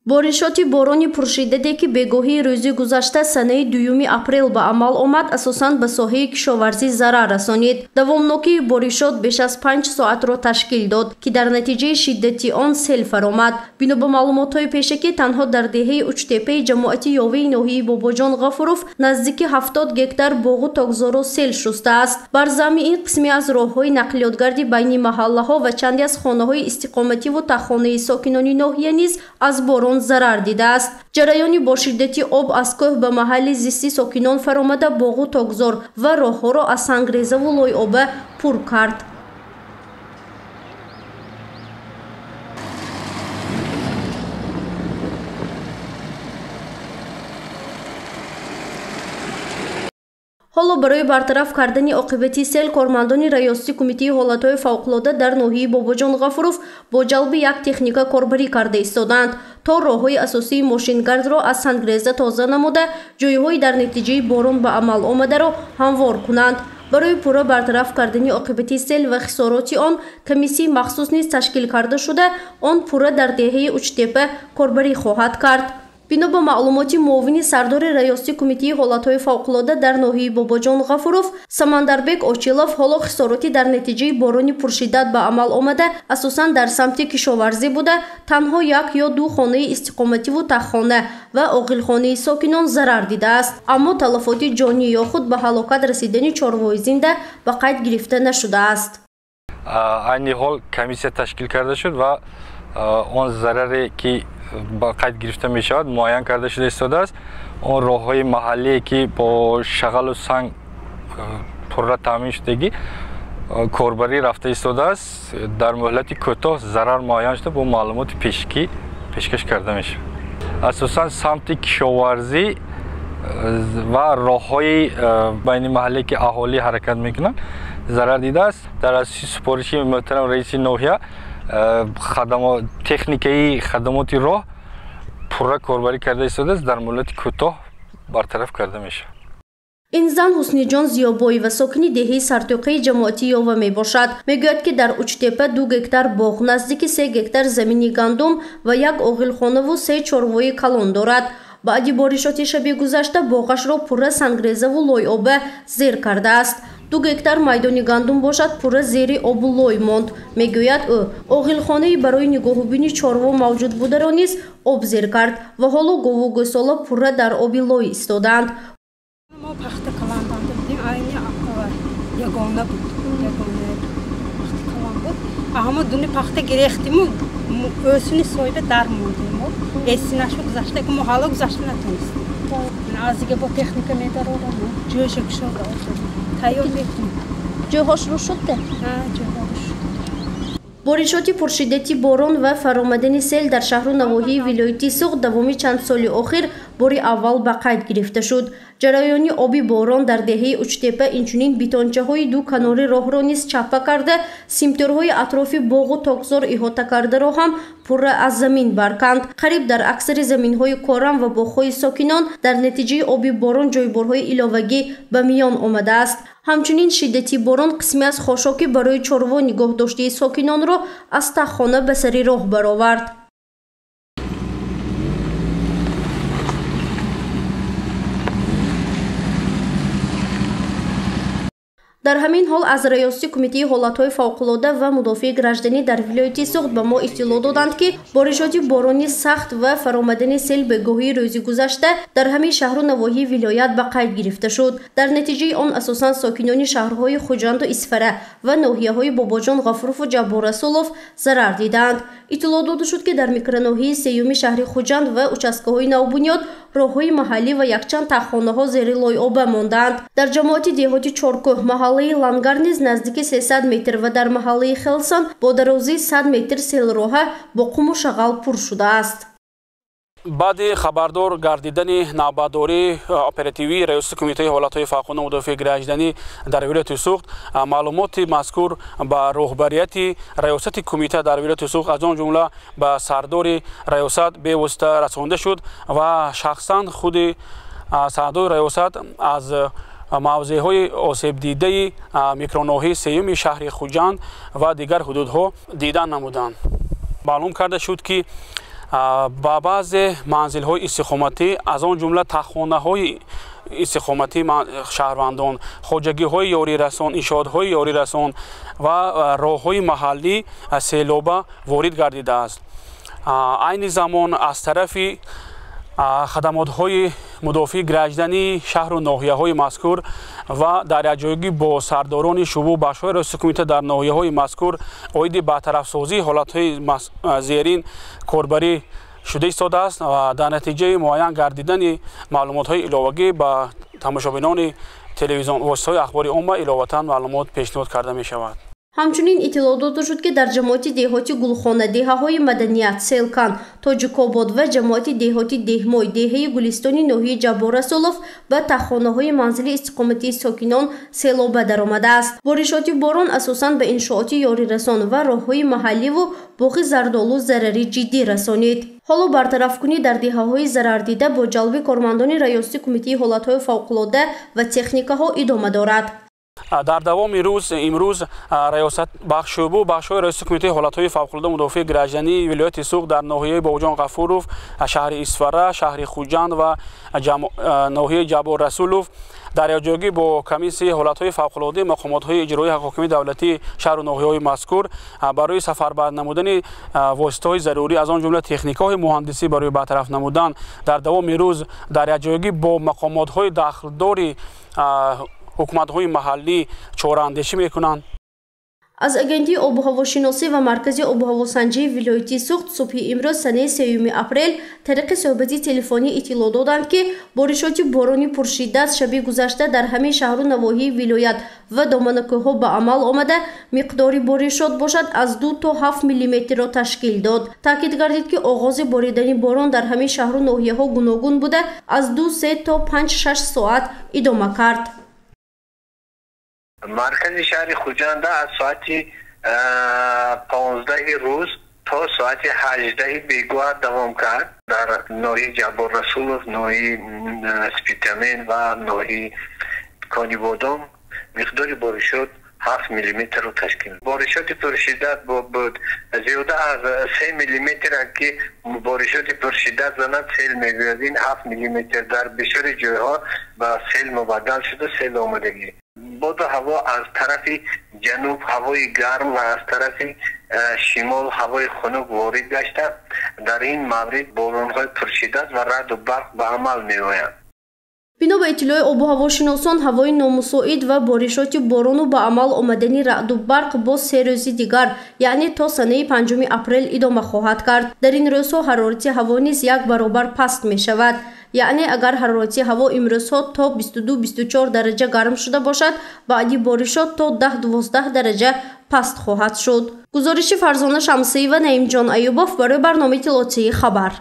Боришоти борони пуршиддате, ки бегоҳии рӯзи гузашта санаи 2 апрел ба амал омад, асосан ба соҳаи кишоварзӣ зарар расонид. Давомнокии боришот беш аз 5 соатро ташкил дод, ки дар натиҷаи шиддати он сел фаромад. Бино ба маълумотҳои пешакӣ, танҳо дар деҳаи Учтепаи ҷамоати Ёвии ноҳияи Бобоҷон Ғафуров наздики 70 гектар боғу токзорро сел шустааст. Бар замми ин қисме аз роҳҳои нақлиётгарди байни маҳаллаҳо ва чанде аз хонаҳои истиқомативу таххонаи сокинони ноҳия низ аз борон зарар дидааст. Ҷараёни бо шиддати об аз кӯҳ ба маҳалли зисти сокинон фаромада, боғу токзор ва роҳҳоро аз сангрезаву лойоба пур кард. Ҳоло барои бартараф кардани оқибати сел кормандони раёсати кумитаи ҳолатҳои фавқулода дар ноҳияи Бобоҷон Ғафуров бо ҷалби як техника корбарӣ карда истодаанд, то роҳҳои асосии мошингардро аз сангреза тоза намуда, ҷойҳои дар натиҷаи борон ба амал омадаро ҳамвор кунанд. Барои пурра бартараф кардани оқибати сел ва хисороти он комиссияи махсус низ ташкил карда шуда, он пурра дар деҳаи Учтепа корбарӣ хоҳад кард. Бино ба маълумоти муовини сардори раёсати кумитаи ҳолатҳои фавқулода дар ноҳияи Бобоҷон Ғафуров Самандарбек Очилов, ҳоло хисороти дар натиҷаи борони пуршиддат ба амал омада асосан дар самти кишоварзӣ буда, танҳо як ё ду хонаи истиқомативу таххона ва оғилхонаи сокинон зарар дидааст. Аммо талафоти ҷонӣ ё худ ба ҳалокат расидани чорвои зинда ба қайд гирифта нашудааст. Айни ҳол комиссия ташкил карда шуд ва он зараре ки ба қайд гирифта мешавад муайян карда шуда истодааст. Он роҳҳои маҳаллие ки бо шағалу санг пурра таъмин шудагӣ корбарӣ рафта истодааст. Дар муҳлати кӯтоҳ зарар муайян шуда, бо маълумоти пешакӣ пешкаш карда мешавад. Асосан самти кишоварзӣ ва роҳҳои байни маҳаллие ки аҳолӣ ҳаракат мекунанд зарар дидааст. Дар асоси супориши муҳтарам раиси ноҳия техникаи хадамоти роҳ пурра корбарӣ карда истодааст, дар муҳлати кӯтоҳ бартараф карда мешавад. Ин зан Ҳусниҷон Зиёбоева сокини деҳаи Сартоқаи ҷамоати Ёва мебошад. Мегӯяд, ки дар Учтепа 2 гектар боғ, наздики 3 гектар замини гандум ва як оғилхонаву 3 чорвои калон дорад. Баъди боришоти шаби гузашта боғашро пурра сангрезаву лойоба зер кардааст. 2 гектар майдони гандум бошад пурра зери обу лой монд, мегӯяд ӯ. Оғилхонаи барои нигоҳубини чорво мавҷуд бударо низ об зер кард ва ҳоло гову гӯсола пурра дар оби лой истодаанд. Мо пахта калон банда будем, айни ягона буд, ягона пахта калон буд. Ҳама дуни пахта гирехтиму ӯсуни соҳиба дар мондем. Эсинашу гузашта, ки мо ҳало гузашта натонистем. Аз дига бо техника медарорам, ҷойша кушода тайёр мекунем. Ҷойҳош рӯ шуд? Ҳа, ҷойҳо рӯ шуд. Боришоти пуршиддати борон ва фаромадани сел дар шаҳру навоҳии вилояти Суғд давоми чанд соли охир бори аввал ба қайд гирифта шуд. Ҷараёни оби борон дар деҳаи Учтепа инчунин битончаҳои ду канори роҳро низ чаппа карда, симторҳои атрофи боғу токзор иҳота кардаро ҳам пурра аз замин барканд. Қариб дар аксари заминҳои корам ва боғҳои сокинон дар натиҷаи оби борон ҷойборҳои иловагӣ ба миён омадааст. Ҳамчунин шиддати борон қисме аз хошоки барои чорво нигоҳдоштии сокинонро аз таххона ба сари роҳ баровард. Дар ҳамин ҳол аз раёсати кумитаи ҳолатҳои фавқулода ва мудофиаи гражданӣ дар вилояти Суғд ба мо иттилоъ доданд, ки боришоти борони сахт ва фаромадани сел бегоҳии рӯзи гузашта дар ҳамин шаҳру навоҳии вилоят ба қайд гирифта шуд. Дар натиҷаи он асосан сокинони шаҳрҳои Хуҷанду Исфара ва ноҳияҳои Бобоҷон Ғафурову Ҷаббор Расулов зарар дидаанд. Иттилоъ дода шуд, ки дар микроноҳияи сеюми шаҳри Хуҷанд ва участкаҳои навбунёд роҳҳои маҳаллӣ ва якчанд таххонаҳо зери лойоба мондаанд. Дар ҷамоати деҳоти Чоркӯҳ маҳаллаи Лангар низ наздики 300 метр ва дар маҳаллаи Хелсон бо дарозии 100 метр селроҳа бо қуму шағал пур шудааст. Баъди хабардор гардидани навбатдории оперативии раёсати кумитаи ҳолатҳои фавқулода мудофиаи гражданӣ дар вилояти Суғд, маълумоти мазкур ба роҳбарияти раёсати кумита дар вилояти Суғд, аз он ҷумла ба сардори раёсат бевосита расонда шуд ва шахсан худи сардори раёсат аз мавзеъҳои осебдидаи микроноҳияи сеюми шаҳри Хуҷанд ва дигар ҳудудҳо дидан намуданд. Маълум карда шуд, ки Ба баъзе манзилҳои истиқоматӣ, аз он ҷумла таххонаҳои истиқоматии шаҳрвандон, хоҷагиҳои ёрирасон, иншоотҳои ёрирасон ва роҳҳои маҳаллӣ селоба ворид гардидааст. Айни замон аз тарафи хадамотҳои мудофиаи граждании шаҳру ноҳияҳои мазкур ва дар якҷоягӣ бо сардорони шӯъбу бахшҳои раёсати кумита дар ноҳияҳои мазкур оиди бартарафсозии ҳолатҳои зерин корбарӣ шуда истодааст ва дар натиҷаи муайян гардидани маълумотҳои иловагӣ ба тамошобинони телевизион воситаҳои ахбори омма иловатан маълумот пешниҳод карда мешавад. Ҳамчунин иттилоъ дода шуд, ки дар ҷамоати деҳоти Гулхона, деҳаҳои Маданият, Селкан, Тоҷикобод ва ҷамоати деҳоти Деҳмой, деҳаи Гулистони ноҳияи Ҷаббор Расулов ба таххонаҳои манзили истиқоматии сокинон селоба даромадааст. Боришоти борон асосан ба иншооти ёрирасон ва роҳҳои маҳалливу боғи зардолу зарари ҷиддӣ расонид. Ҳоло бартарафкунӣ дар деҳаҳои зарардида бо ҷалби кормандони раёсати кумитаи ҳолатҳои фавқулодда ва техникаҳо идома дорад. Дар давоми рӯз имрӯз раёсат бахшшӯъбу бахшҳои раёсати кумитаи ҳолатҳои фавқулодда мудофиаи граждании вилояти Суғд дар ноҳияи Бобоҷон Ғафуров, шаҳри Исфара, шаҳри Хуҷанд ва ноҳияи Ҷаббор Расулов дар якҷоягӣ бо комиссияи ҳолатҳои фавқулоддаи мақомотҳои иҷроии ҳокимияти давлатии шаҳру ноҳияҳои мазкур барои сафарбар намудани воситаҳои зарурӣ, аз он ҷумла техникаҳои муҳандисӣ барои бартараф намудан дар давоми рӯз дар якҷоягӣ бо мақомотҳои дахлдори ҳукуматҳои маҳаллӣ чораандешӣ мекунанд. Аз Агентии обуҳавошиносӣ ва Маркази обуҳавосанҷии вилояти Суғд субҳи имрӯз санаи 3 апрел тариқи суҳбати телефонӣ иттилоъ доданд, ки боришоти борони пуршиддат шаби гузашта дар ҳамаи шаҳру навоҳии вилоят ва доманакӯҳҳо ба амал омада, миқдори боришот бошад аз 2 то 7 миллиметрро ташкил дод. Таъкид гардид, ки оғози боридани борон дар ҳамаи шаҳру ноҳияҳо гуногун буда, аз 2-3 то 5-6 соат идома кард. Маркази шаҳри Хуҷанда аз соати 15 рӯз то соати 18 бегоҳ давом кард. Дар ноҳияи Ҷаббор Расулов, ноҳияи Спитамен ва ноҳияи Конибодом миқдори боришот 7 миллиметрро ташкил. Боришоти пуршиддат буд зиёда аз 3 миллиметр, ки боришоти пуршиддат занад сел мегӯяд. Ин 7 миллиметр дар бисёри ҷойҳо ба сел мубаддал шуда, сел омадагӣ. Боду ҳаво аз тарафи ҷануб ҳавои гарм ва аз тарафи шимол ҳавои хунук ворид гашта, дар ин маврид боронҳои пуршиддат ва раъду барқ ба амал меоянд. Бино ба иттилои обуҳавошиносон, ҳавои номусоид ва боришоти борону ба амал омадани раъду барқ боз 3 рӯзи дигар, яъне то санаи 5 апрел идома хоҳад кард. Дар ин рӯзҳо ҳарорати ҳаво низ як баробар паст мешавад. Яъне агар ҳарорати ҳаво имрӯзҳо то 22-24 дараҷа гарм шуда бошад, баъди боришот то 10-12 дараҷа паст хоҳад шуд. Гузориши Фарзона Шамсиева, Наимҷон Аюбов барои барномаи иттилоотии «Хабар».